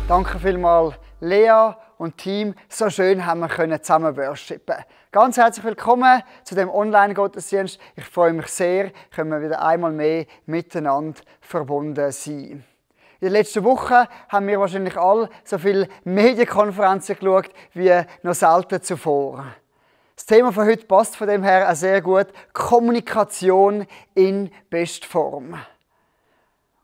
Danke vielmals, Lea und Team. So schön haben wir zusammen worshipen. Ganz herzlich willkommen zu dem Online-Gottesdienst. Ich freue mich sehr, können wir wieder einmal mehr miteinander verbunden sein. In der letzten Woche haben wir wahrscheinlich alle so viele Medienkonferenzen geschaut wie noch selten zuvor. Das Thema von heute passt von dem her auch sehr gut. Kommunikation in Bestform.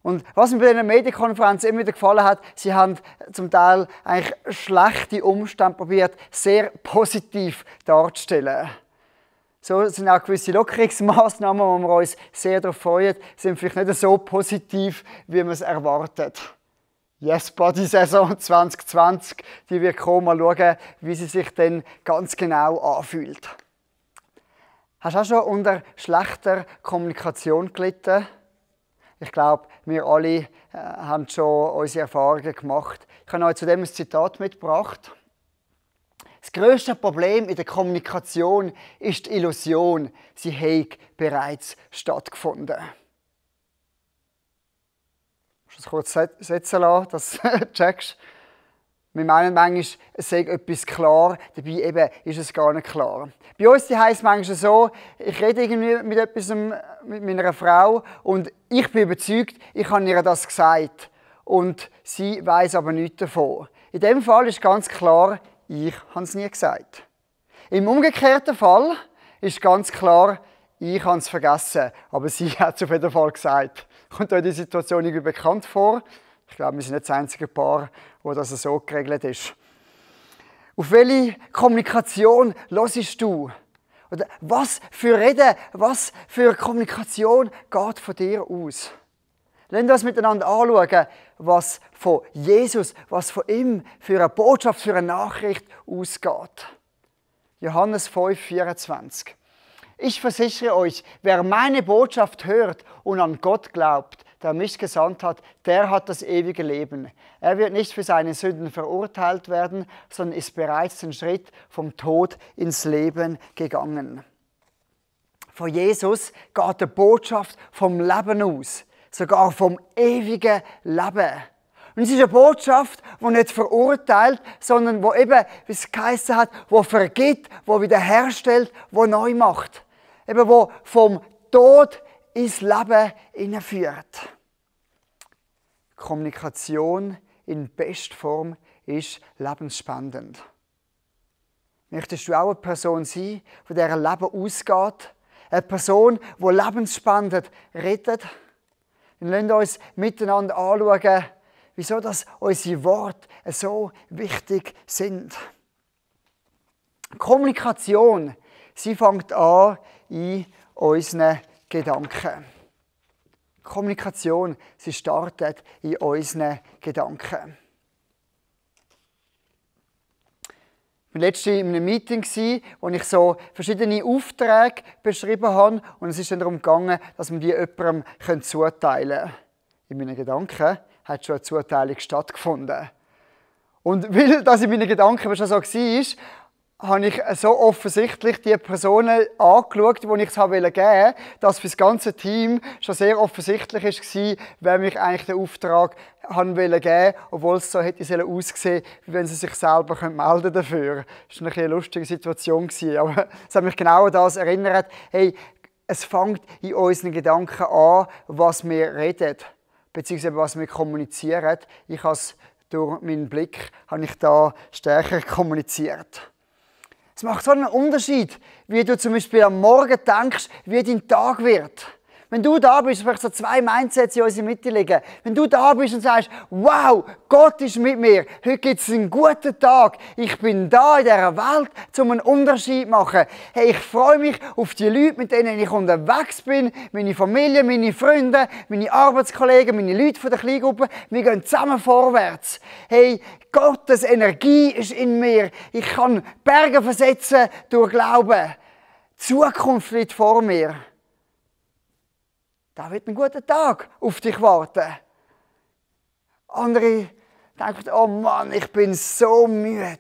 Und was mir bei diesen Medienkonferenzen immer wieder gefallen hat, sie haben zum Teil eigentlich schlechte Umstände probiert, sehr positiv darzustellen. So sind auch gewisse Lockerungsmaßnahmen, wo wir uns sehr darauf freuen, sind vielleicht nicht so positiv, wie man es erwartet. Yes, Body-Saison 2020, die wird kommen, mal schauen, wie sie sich denn ganz genau anfühlt. Hast du auch schon unter schlechter Kommunikation gelitten? Ich glaube, wir alle haben schon unsere Erfahrungen gemacht. Ich habe euch zu dem ein Zitat mitgebracht. Das grösste Problem in der Kommunikation ist die Illusion, sie habe bereits stattgefunden. Ich muss das kurz setzen lassen, dass du checkst. Wir meinen manchmal, es sei etwas klar, dabei eben ist es gar nicht klar. Bei uns heisst es manchmal so, ich rede irgendwie mit meiner Frau und ich bin überzeugt, ich habe ihr das gesagt und sie weiss aber nichts davon. In dem Fall ist ganz klar, ich habe es nie gesagt. Im umgekehrten Fall ist ganz klar, ich habe es vergessen, aber sie hat es auf jeden Fall gesagt. Kommt euch die Situation irgendwie bekannt vor? Ich glaube, wir sind nicht das einzige Paar, wo das so geregelt ist. Auf welche Kommunikation hörst du? Oder was für Reden, was für Kommunikation geht von dir aus? Lass uns miteinander anschauen, was von Jesus, was von ihm für eine Botschaft, für eine Nachricht ausgeht. Johannes 5,24. Ich versichere euch, wer meine Botschaft hört und an Gott glaubt, der mich gesandt hat, der hat das ewige Leben. Er wird nicht für seine Sünden verurteilt werden, sondern ist bereits den Schritt vom Tod ins Leben gegangen. Von Jesus geht die Botschaft vom Leben aus, sogar vom ewigen Leben. Und es ist eine Botschaft, die nicht verurteilt, sondern die eben, wie es geheißen hat, die vergibt, die wiederherstellt, die neu macht. Eben, die vom Tod ins Leben hineinführt. Kommunikation in Bestform ist lebensspendend. Möchtest du auch eine Person sein, von der ein Leben ausgeht? Eine Person, die lebensspendend redet? Dann lasst uns miteinander anschauen, wieso dass unsere Worte so wichtig sind. Kommunikation, sie fängt an in unseren Gedanken. Kommunikation, sie startet in unseren Gedanken. Ich war letztens in einem Meeting, wo ich so verschiedene Aufträge beschrieben habe und es ist dann darum gegangen, dass man die jemandem zuteilen können. In meinen Gedanken hat schon eine Zuteilung stattgefunden. Und weil das in meinen Gedanken schon so war, habe ich so offensichtlich die Personen angeschaut, die ich es geben wollte, dass für das ganze Team schon sehr offensichtlich war, wer mich eigentlich den Auftrag geben wollte, obwohl es so hätte aussehen, wie wenn sie sich selber melden dafür. Das war eine lustige Situation, aber es hat mich genau an das erinnert. Hey, es fängt in unseren Gedanken an, was wir reden, beziehungsweise was wir kommunizieren. Ich habe es durch meinen Blick da stärker kommuniziert. Es macht so einen Unterschied, wie du zum Beispiel am Morgen denkst, wie dein Tag wird. Wenn du da bist, vielleicht so 2 Mindsets in unserer Mitte liegen. Wenn du da bist und sagst, wow, Gott ist mit mir, heute gibt es einen guten Tag, ich bin da in dieser Welt, um einen Unterschied zu machen. Hey, ich freue mich auf die Leute, mit denen ich unterwegs bin, meine Familie, meine Freunde, meine Arbeitskollegen, meine Leute von der Kleingruppe, wir gehen zusammen vorwärts. Hey, Gottes Energie ist in mir, ich kann Berge versetzen durch Glauben. Die Zukunft liegt vor mir. Da wird ein guter Tag auf dich warten. Andere denken, oh Mann, ich bin so müde.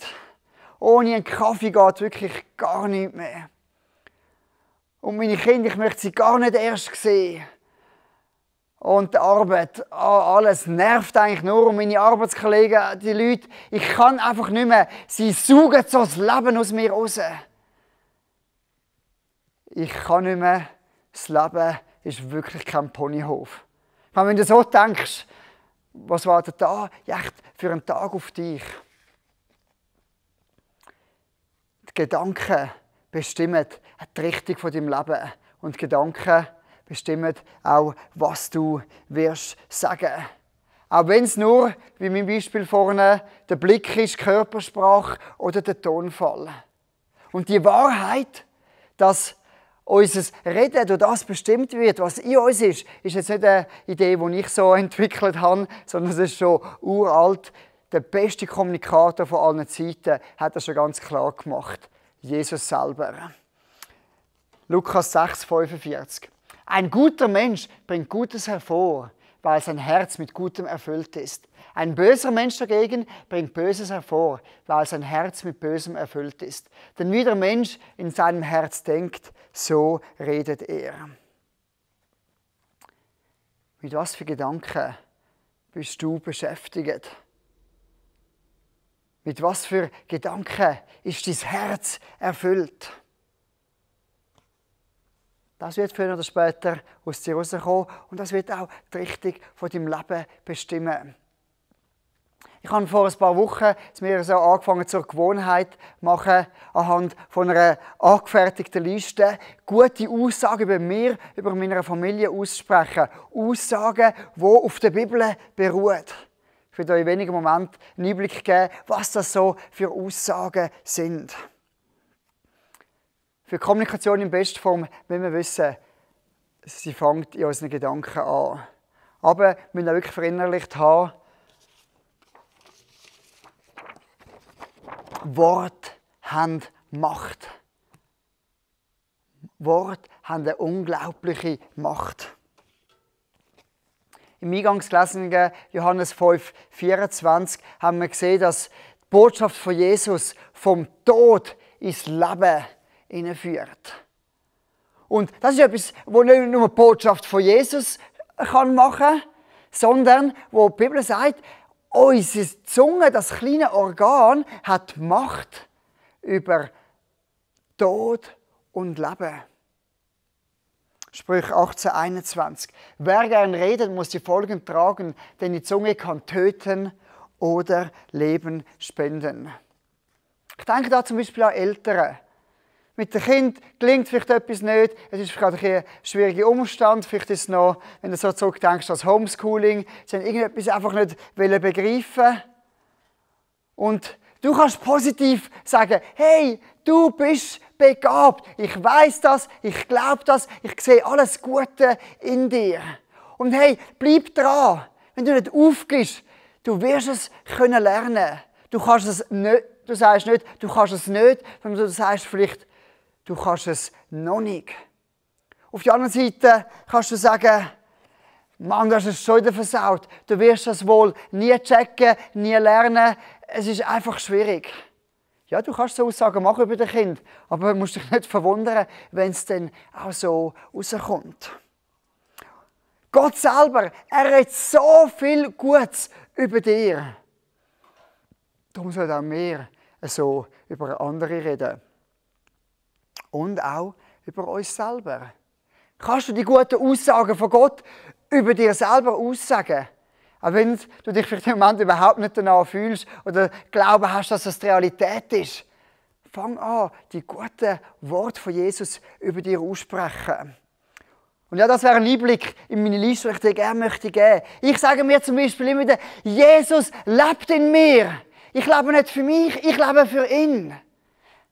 Ohne einen Kaffee geht wirklich gar nichts mehr. Und meine Kinder, ich möchte sie gar nicht erst sehen. und die Arbeit, alles nervt eigentlich nur. Und meine Arbeitskollegen, die Leute, ich kann einfach nicht mehr. Sie saugen so das Leben aus mir raus. Ich kann nicht mehr. Das Leben ist wirklich kein Ponyhof. Wenn du so denkst, was wartet da echt für einen Tag auf dich? Die Gedanken bestimmen die Richtung von deinem Leben. Und die Gedanken bestimmen auch, was du wirst sagen. Auch wenn es nur, wie mein Beispiel vorne, der Blick ist, die Körpersprache oder der Tonfall. Und die Wahrheit, dass unser Reden durch das bestimmt wird, was in uns ist jetzt nicht eine Idee, die ich so entwickelt habe, sondern es ist schon uralt. Der beste Kommunikator von allen Zeiten hat das schon ganz klar gemacht. Jesus selber. Lukas 6,45. Ein guter Mensch bringt Gutes hervor, weil sein Herz mit Gutem erfüllt ist. Ein böser Mensch dagegen bringt Böses hervor, weil sein Herz mit Bösem erfüllt ist. Denn wie der Mensch in seinem Herz denkt, so redet er. Mit was für Gedanken bist du beschäftigt? Mit was für Gedanken ist dein Herz erfüllt? Das wird früher oder später aus dir rauskommen und das wird auch die Richtung von deinem Leben bestimmen. Ich habe vor ein paar Wochen mir so angefangen zur Gewohnheit zu machen, anhand von einer angefertigten Liste gute Aussagen über mich, über meine Familie aussprechen. Aussagen, die auf der Bibel beruhen. Ich werde euch in wenigen Momenten einen Einblick geben, was das so für Aussagen sind. Für Kommunikation in Bestform müssen wir wissen, sie fängt in unseren Gedanken an. Aber wir müssen auch wirklich verinnerlicht haben, Worte haben Macht. Worte haben eine unglaubliche Macht. Im eingangs gelesenen Johannes 5,24 haben wir gesehen, dass die Botschaft von Jesus vom Tod ins Leben hineinführt. Und das ist etwas, was nicht nur die Botschaft von Jesus machen kann, sondern wo die Bibel sagt, unsere Zunge, das kleine Organ, hat Macht über Tod und Leben. Sprüche 18,21. Wer gern redet, muss die Folgen tragen, denn die Zunge kann töten oder Leben spenden. Ich denke da zum Beispiel an Eltern. Mit dem Kind gelingt vielleicht etwas nicht, es ist gerade ein schwieriger Umstand, vielleicht ist es noch, wenn du so zurückdenkst, das Homeschooling, sie haben irgendetwas einfach nicht begreifen. Und du kannst positiv sagen, hey, du bist begabt, ich weiß das, ich glaube das, ich sehe alles Gute in dir. Und hey, bleib dran, wenn du nicht aufgibst, du wirst es können lernen. Du kannst es nicht, du sagst nicht, du kannst es nicht, sondern du sagst vielleicht, du kannst es noch nicht. Auf der anderen Seite kannst du sagen, Mann, du hast es schon wieder versaut. Du wirst das wohl nie checken, nie lernen. Es ist einfach schwierig. Ja, du kannst so Aussagen machen über dein Kind, aber du musst dich nicht verwundern, wenn es dann auch so rauskommt. Gott selber, er redet so viel Gutes über dir. Darum soll auch wir so über andere reden. Und auch über uns selber. Kannst du die guten Aussagen von Gott über dir selber aussagen? Auch wenn du dich vielleicht im Moment überhaupt nicht danach fühlst oder glauben hast, dass das die Realität ist. Fang an, die guten Worte von Jesus über dir aussprechen. Und ja, das wäre ein Einblick in meine Liste, die ich dir gerne möchte geben. Ich sage mir zum Beispiel immer wieder, Jesus lebt in mir. Ich lebe nicht für mich, ich lebe für ihn.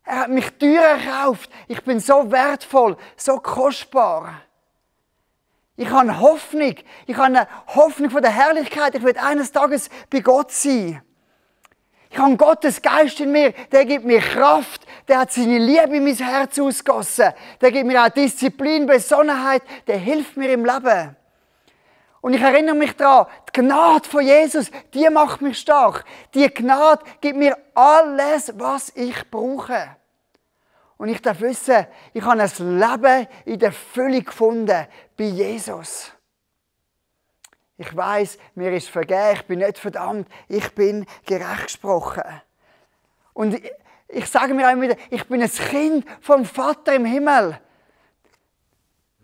Er hat mich teuer erkauft. Ich bin so wertvoll, so kostbar. Ich habe Hoffnung. Ich habe eine Hoffnung von der Herrlichkeit. Ich will eines Tages bei Gott sein. Ich habe Gottes Geist in mir. Der gibt mir Kraft. Der hat seine Liebe in mein Herz ausgegossen. Der gibt mir auch Disziplin, Besonnenheit. Der hilft mir im Leben. Und ich erinnere mich daran, die Gnade von Jesus, die macht mich stark. Die Gnade gibt mir alles, was ich brauche. Und ich darf wissen, ich habe ein Leben in der Fülle gefunden bei Jesus. Ich weiß, mir ist vergeben, ich bin nicht verdammt, ich bin gerecht gesprochen. Und ich sage mir auch wieder, ich bin ein Kind vom Vater im Himmel.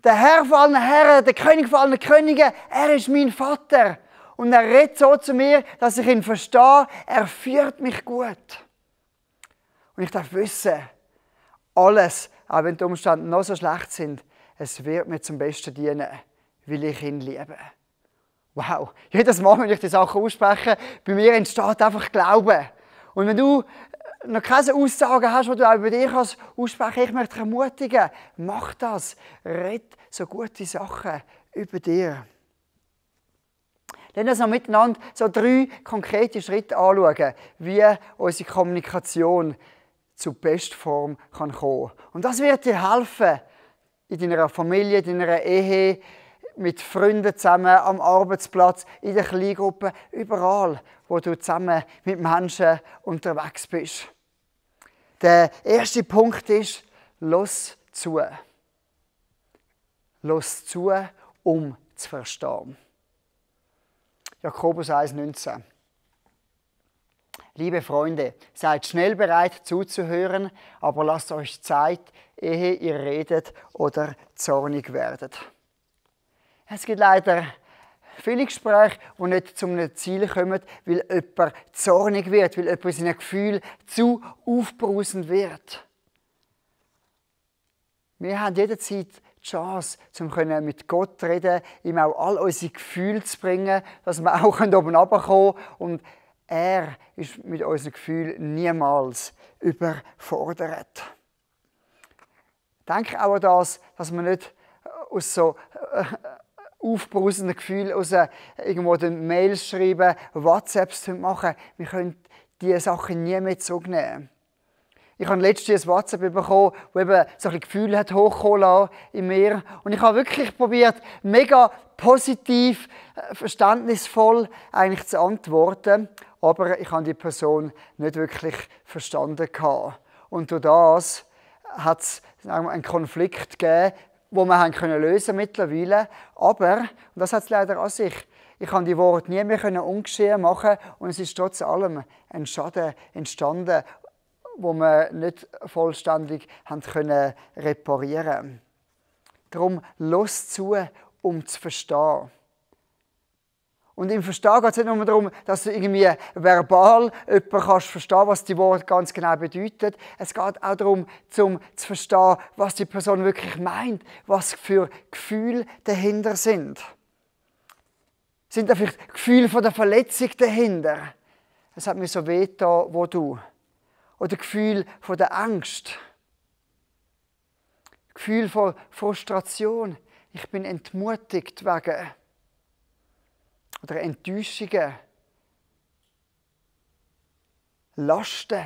Der Herr von allen Herren, der König von allen Königen, er ist mein Vater. Und er redet so zu mir, dass ich ihn verstehe, er führt mich gut. Und ich darf wissen, alles, auch wenn die Umstände noch so schlecht sind, es wird mir zum Besten dienen, weil ich ihn liebe. Wow, jedes Mal, wenn ich die Sachen ausspreche, bei mir entsteht einfach Glauben. Und wenn du noch keine Aussagen hast, die du auch über dich aussprechen kannst, ich möchte dich ermutigen, mach das. Red so gute Sachen über dir. Lass uns noch miteinander so 3 konkrete Schritte anschauen, wie unsere Kommunikation zur Bestform kommen kann. Und das wird dir helfen, in deiner Familie, in deiner Ehe, mit Freunden zusammen, am Arbeitsplatz, in der Kleingruppe, überall, wo du zusammen mit Menschen unterwegs bist. Der erste Punkt ist, lass zu. Lass zu, um zu verstehen. Jakobus 1,19. Liebe Freunde, seid schnell bereit zuzuhören, aber lasst euch Zeit, ehe ihr redet oder zornig werdet. Es gibt leider viele Gespräche, die nicht zu einem Ziel kommen, weil jemand zornig wird, weil jemand seine Gefühle zu aufbrausend wird. Wir haben jederzeit die Chance, mit Gott zu reden, ihm auch all unsere Gefühle zu bringen, dass wir auch oben runterkommen können. Und er ist mit unseren Gefühlen niemals überfordert. Denke auch an das, dass wir nicht aus so aufbrausenden Gefühlen aus irgendwo den Mails schreiben, WhatsApps machen. Wir können diese Sachen nie mehr zurücknehmen. Ich habe letztens ein WhatsApp bekommen, das eben solche Gefühle hat hochkommen lassen in mir. Und ich habe wirklich probiert, mega positiv, verständnisvoll eigentlich zu antworten. Aber ich habe die Person nicht wirklich verstanden. Und durch das hat es einen Konflikt gegeben, den wir lösen mittlerweile. Aber, und das hat es leider an sich, ich konnte die Worte nie mehr ungeschehen machen und es ist trotz allem ein Schaden entstanden, wo wir nicht vollständig reparieren konnten. Darum, lass zu, um zu verstehen. Und im Verstehen geht es nicht nur darum, dass du irgendwie verbal jemanden kannst verstehen, was die Worte ganz genau bedeuten. Es geht auch darum, zu verstehen, was die Person wirklich meint, was für Gefühle dahinter sind. Sind da vielleicht Gefühle von der Verletzung dahinter? Es hat mir so wehgetan, wo du. Oder Gefühl von der Angst. Gefühl von Frustration. Ich bin entmutigt wegen. Oder Enttäuschungen. Lasten.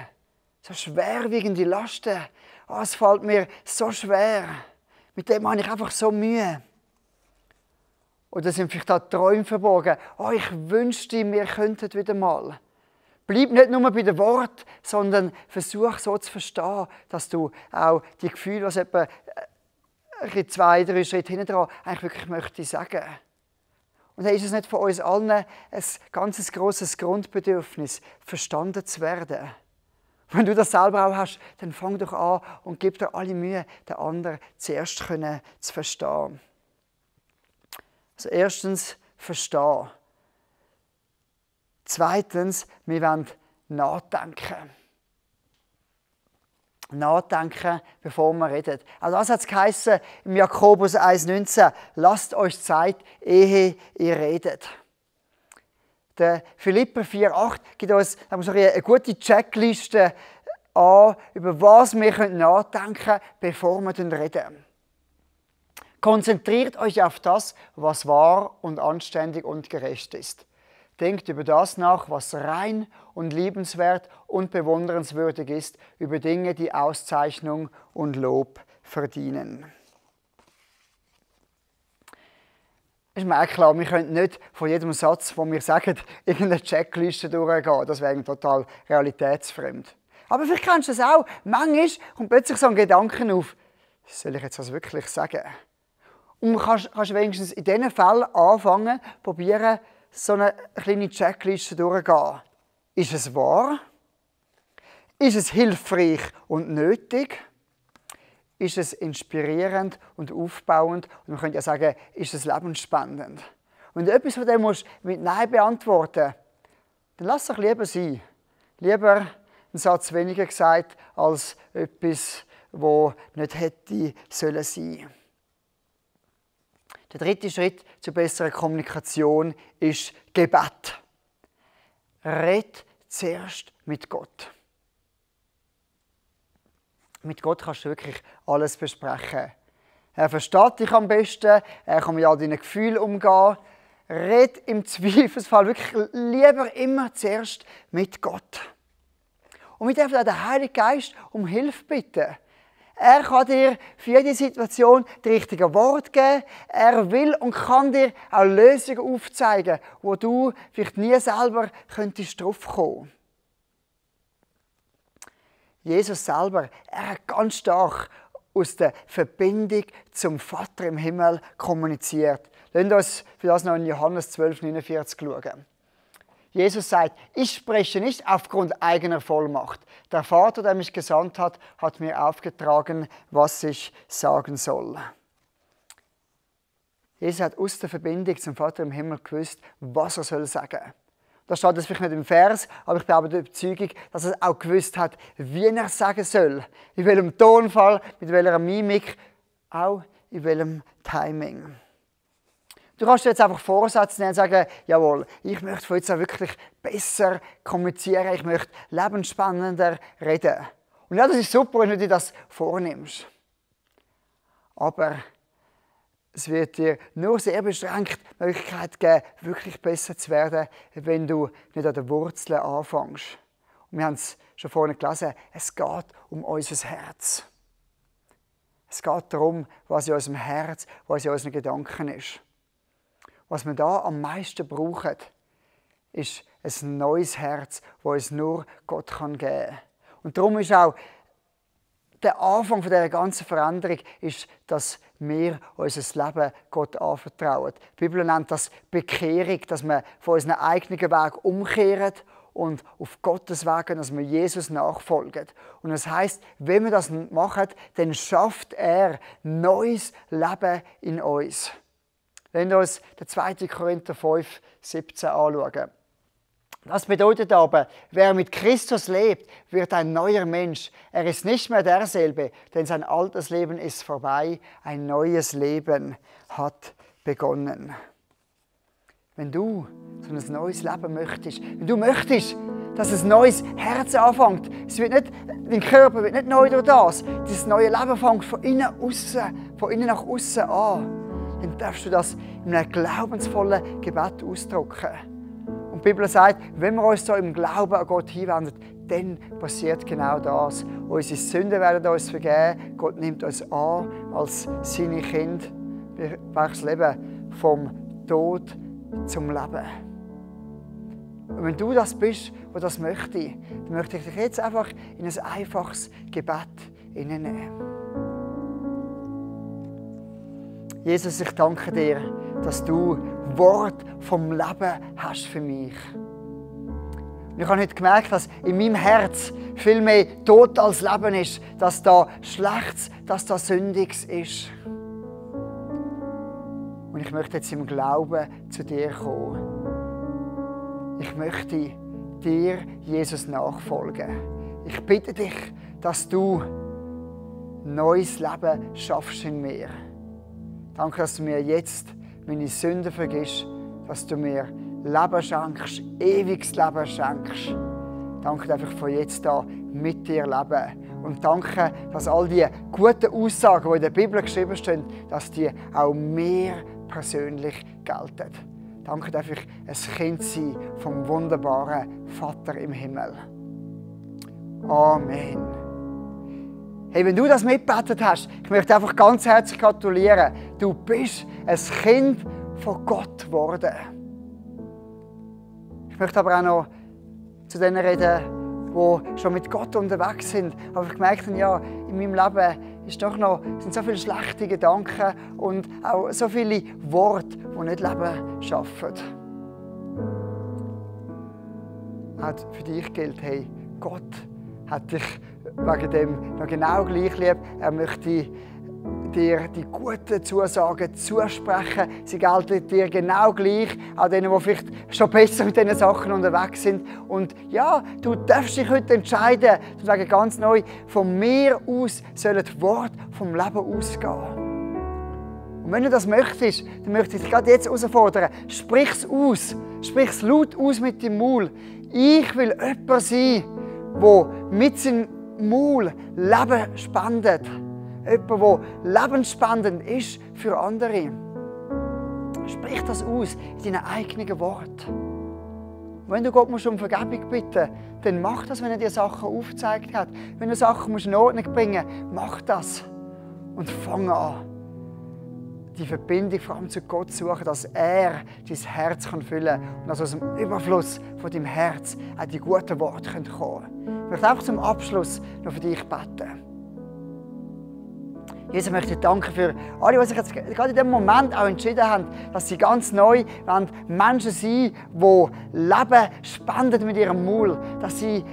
So schwerwiegende Lasten. Oh, es fällt mir so schwer. Mit dem habe ich einfach so Mühe. Oder sind vielleicht auch Träume verborgen. Oh, ich wünschte, wir könnten wieder mal. Bleib nicht nur bei den Worten, sondern versuch so zu verstehen, dass du auch die Gefühle, was etwa 2, 3 Schritte hinten dran eigentlich wirklich möchte sagen. Und dann ist es nicht von uns allen ein ganz grosses Grundbedürfnis, verstanden zu werden. Wenn du das selber auch hast, dann fang doch an und gib dir alle Mühe, den anderen zuerst zu verstehen. Also erstens, verstehen. Zweitens, wir wollen nachdenken. Nachdenken, bevor wir reden. Also das hat es geheißen im Jakobus 1,19. Lasst euch Zeit, ehe ihr redet. Der Philipper 4,8 gibt uns eine gute Checkliste an, über was wir nachdenken können, bevor wir reden. Konzentriert euch auf das, was wahr und anständig und gerecht ist. Denkt über das nach, was rein und liebenswert und bewundernswürdig ist, über Dinge, die Auszeichnung und Lob verdienen. Ist mir auch klar, wir können nicht von jedem Satz, den wir sagen, irgendeine Checkliste durchgehen. Das wäre total realitätsfremd. Aber vielleicht kennst du es auch. Manchmal kommt plötzlich so ein Gedanke auf, soll ich jetzt das wirklich sagen? Und kannst wenigstens in diesen Fällen anfangen, probieren, so eine kleine Checkliste durchzugehen. Ist es wahr? Ist es hilfreich und nötig? Ist es inspirierend und aufbauend? Und man könnte ja sagen, ist es lebensspendend? Und wenn du etwas von dem musst mit Nein beantworten, dann lass es doch lieber sein. Lieber einen Satz weniger gesagt, als etwas, das nicht hätte sollen sein. Der dritte Schritt zur besseren Kommunikation ist Gebet. Red zuerst mit Gott. Mit Gott kannst du wirklich alles besprechen. Er versteht dich am besten, er kann mit all deinen Gefühlen umgehen. Red im Zweifelsfall wirklich lieber immer zuerst mit Gott. Und wir dürfen auch den Heiligen Geist um Hilfe bitten. Er kann dir für jede Situation die richtigen Worte geben. Er will und kann dir auch Lösungen aufzeigen, wo du vielleicht nie selber drauf kommen könntest. Jesus selber, er hat ganz stark aus der Verbindung zum Vater im Himmel kommuniziert. Lasst uns für das noch in Johannes 12,49 schauen. Jesus sagt, ich spreche nicht aufgrund eigener Vollmacht. Der Vater, der mich gesandt hat, hat mir aufgetragen, was ich sagen soll. Jesus hat aus der Verbindung zum Vater im Himmel gewusst, was er soll sagen. Da steht es vielleicht nicht im Vers, aber ich bin aber der Überzeugung, dass er auch gewusst hat, wie er sagen soll. In welchem Tonfall, mit welcher Mimik, auch in welchem Timing. Du kannst dir jetzt einfach Vorsätze nehmen und sagen, jawohl, ich möchte von jetzt auch wirklich besser kommunizieren, ich möchte lebensspannender reden. Und ja, das ist super, wenn du dir das vornimmst. Aber es wird dir nur sehr beschränkt die Möglichkeit geben, wirklich besser zu werden, wenn du nicht an den Wurzeln anfängst. Und wir haben es schon vorhin gelesen, es geht um unser Herz. Es geht darum, was in unserem Herz, was in unseren Gedanken ist. Was wir da am meisten brauchen, ist ein neues Herz, das uns nur Gott geben kann. Und darum ist auch der Anfang dieser ganzen Veränderung, ist, dass wir unser Leben Gott anvertrauen. Die Bibel nennt das Bekehrung, dass wir von unserem eigenen Weg umkehren und auf Gottes Weg gehen, dass wir Jesus nachfolgen. Und das heisst, wenn wir das machen, dann schafft er neues Leben in uns. Wenn wir uns den 2. Korinther 5, 17 anschauen. Das bedeutet aber, wer mit Christus lebt, wird ein neuer Mensch. Er ist nicht mehr derselbe, denn sein altes Leben ist vorbei. Ein neues Leben hat begonnen. Wenn du so ein neues Leben möchtest, wenn du möchtest, dass ein neues Herz anfängt, dein Körper wird nicht neu durch das. Das neue Leben fängt von innen nach außen an. Dann darfst du das in einem glaubensvollen Gebet ausdrücken. Und die Bibel sagt, wenn wir uns so im Glauben an Gott hinwenden, dann passiert genau das. Unsere Sünden werden uns vergeben, Gott nimmt uns an als seine Kinder. Wir das Leben vom Tod zum Leben. Und wenn du das bist, der das möchte, dann möchte ich dich jetzt einfach in ein einfaches Gebet hineinnehmen. Jesus, ich danke dir, dass du Wort vom Leben hast für mich. Und ich habe heute gemerkt, dass in meinem Herz viel mehr Tod als Leben ist, dass da Schlechtes, dass da Sündiges ist. Und ich möchte jetzt im Glauben zu dir kommen. Ich möchte dir, Jesus, nachfolgen. Ich bitte dich, dass du neues Leben schaffst in mir. Danke, dass du mir jetzt meine Sünden vergisst, dass du mir Leben schenkst, ewiges Leben schenkst. Danke, dass ich von jetzt an mit dir lebe. Und danke, dass all die guten Aussagen, die in der Bibel geschrieben stehen, dass die auch mir persönlich gelten. Danke, dass ich ein Kind sein vom wunderbaren Vater im Himmel. Amen. Hey, wenn du das mitgebetet hast, ich möchte einfach ganz herzlich gratulieren. Du bist ein Kind von Gott geworden. Ich möchte aber auch noch zu denen reden, die schon mit Gott unterwegs sind. Aber ich merke dann, ja, in meinem Leben sind so viele schlechte Gedanken und auch so viele Worte, die nicht Leben schaffen. Auch für dich gilt, hey, Gott hat dich wegen dem noch genau gleich lieb. Er möchte dir die guten Zusagen zusprechen. Sie gelten dir genau gleich, auch denen, die vielleicht schon besser mit diesen Sachen unterwegs sind. Und ja, du darfst dich heute entscheiden, zu sagen, ganz neu, von mir aus sollen die Worte vom Leben ausgehen. Und wenn du das möchtest, dann möchte ich dich gerade jetzt herausfordern, sprich es aus. Sprich es laut aus mit dem Maul. Ich will jemand sein, der mit seinem Maul Leben spendet. Jemand, der lebensspendend ist für andere. Sprich das aus in deinen eigenen Worten. Wenn du Gott um Vergebung bitten musst, dann mach das, wenn er dir Sachen aufgezeigt hat. Wenn du Sachen in Ordnung bringen musst, mach das. Und fang an, die Verbindung vor allem zu Gott zu suchen, dass er dein Herz füllen kann und dass aus dem Überfluss von deinem Herz auch die guten Worte kommen können. Ich möchte einfach zum Abschluss noch für dich beten. Jesus, ich möchte danken für alle, die sich jetzt gerade in diesem Moment auch entschieden haben, dass sie ganz neu Menschen sein wollen, die Leben spenden mit ihrem Maul. Dass sie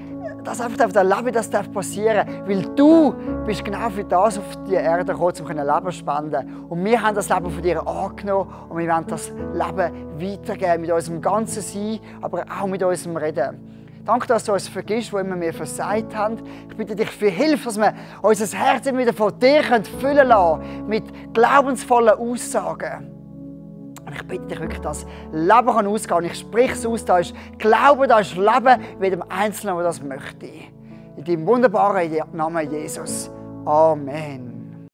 das einfach erleben, das darf passieren. Weil du bist genau für das auf die Erde gekommen, um Leben zu spenden. Und wir haben das Leben von dir angenommen und wir wollen das Leben weitergeben mit unserem ganzen Sein, aber auch mit unserem Reden. Danke, dass du uns vergisst, wo immer wir versagt haben. Ich bitte dich für Hilfe, dass wir unser Herz wieder von dir füllen lassen mit glaubensvollen Aussagen. Und ich bitte dich wirklich, dass Leben ausgehen kann. Ich spreche es aus, da ist Glaube, da ist Leben, in jedem Einzelnen, der das möchte. In deinem wunderbaren Namen Jesus. Amen.